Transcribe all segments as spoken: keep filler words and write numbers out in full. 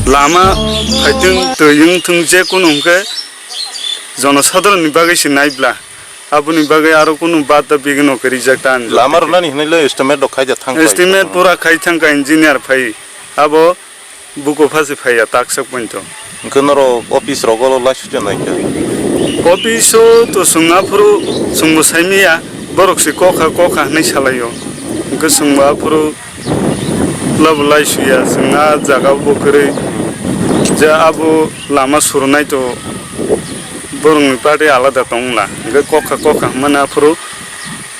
Lama phaithwng, twi wngthwng, je kunu hwnkhe jonosadharonni bagwi se naibla, aboni bagwi aro kunu bada bigino khe rijak ta ang. Lama rwnani hwnwi le estimate rok khaijak thang kha. Estimate pura khai thang kha, engineer phai, abo buko phasi phaiya taksa pointo. Hwnkhe norok office rogo laisukya naikha? Office o to chwng aphuru chwngbo saimaya, borok se kokha kokha hwnwi salaio. Hwnkhe chwngbo aphuru labo laisuya, chwng a jaga bo kwrwi. Je abo lama surunai to borokni party alada tongla. Hwnkhe kokha kokha hwnmani aphuru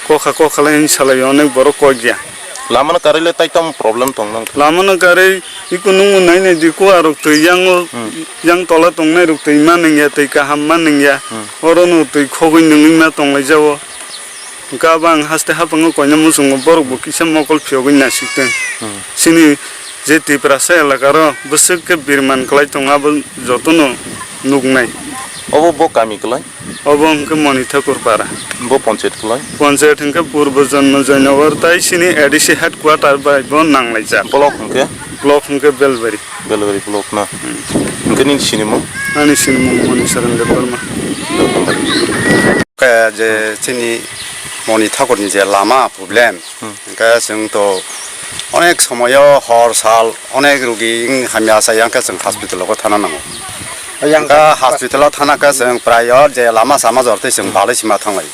kokha kokha lai hwnwi salaio, onek borok kokya. Lamano karwi le tai tamo problem tong nang? Lamano karwi iko nungbo nai nai di, kuarok twi yango, hmm, yang tola tongnai rok twi ma nangya, twi kaham ma nangya. Hmm. Orono twi khogwi nungwi ma tonglai jao. Hwnkhe abo ang haste haphango koina muchungo, borok bo kisa mokol phiyogwi nasik tong. Hmm. Chini je Tiprasa elaka ro bwswk khe birman kwlai tongo, abo jotono nuknai. Obo bo kami kwlai? Obo hwnkhe Moni Thakur para. Bo panchayat kwlai? Panchayat hwnkhe Purbo Jonmo Joynagar tai chini A D C headquarter bai bo nanglaijak. Block hwnkhe? Block hwnkhe Belbari. Belbari block na? Hmm. Hwnkhe nini sinimung? Ani sinimung Moni Saran Debbarma. Khe je chini Moni Thakurni je lama problem, hmm, hwnkhe chwng to onek somoyo hor sal onek rugi wng hamya chaya hwnkhe chwng hospital o thana nango. Yang hwnkhe hospital o thana khe chwng prayo je lama sama jor twi chwng balai sima thanglai.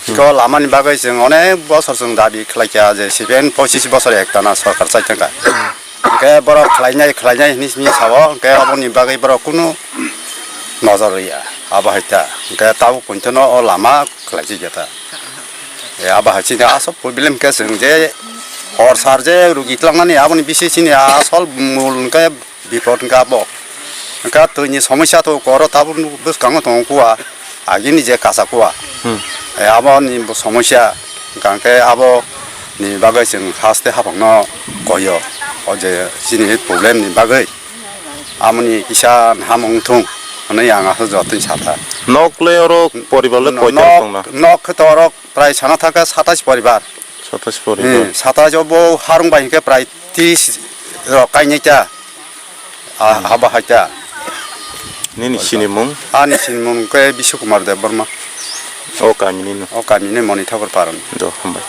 Hwnkhe o lamani bagwi chwng onek bosor chwng dabi khlaikha je seven pochis bosor ektana sorkar chai thangkha. Hwnkhe borok khlainai, khlainai hwnwi simi sao, hwnkhe aboni bagwi borok kunu nojor rwya, abo hai ta. Hwnkhe tabuk pointono o lama khlaijak ya ta. E, abo hai chini asol problem khe chwng je hor sar je rugi twlangnani aboni bisi chini asol mul hwnkhe bipot hwnkhe abo. Hwnkhe twini somosya to koro tabuk bwskango tongo kua. Agini je kacha kua, hmm, e, aboni bo somosya, hwnkhe abo ni bagwi chwng haste haphangno koyo, o je chini problem ni bagwi, amoni kisa ham wngthung hwnwi ang aswk jotoni sakha. Nok le oro poribar le koita nok, tongna? Nok khe to oro prai sana thangkha satais poribar. Satais poribar. Hmm, satais o bo harung bai hwnkhe prai tris rok kainai ta. Ah, hmm, haba hai ta. Nini sinimung? Ani sinimung khe Biswa Kumar Debbarma. O kami ni no? O kami ni Moni Thakur Paran. Do, hambai.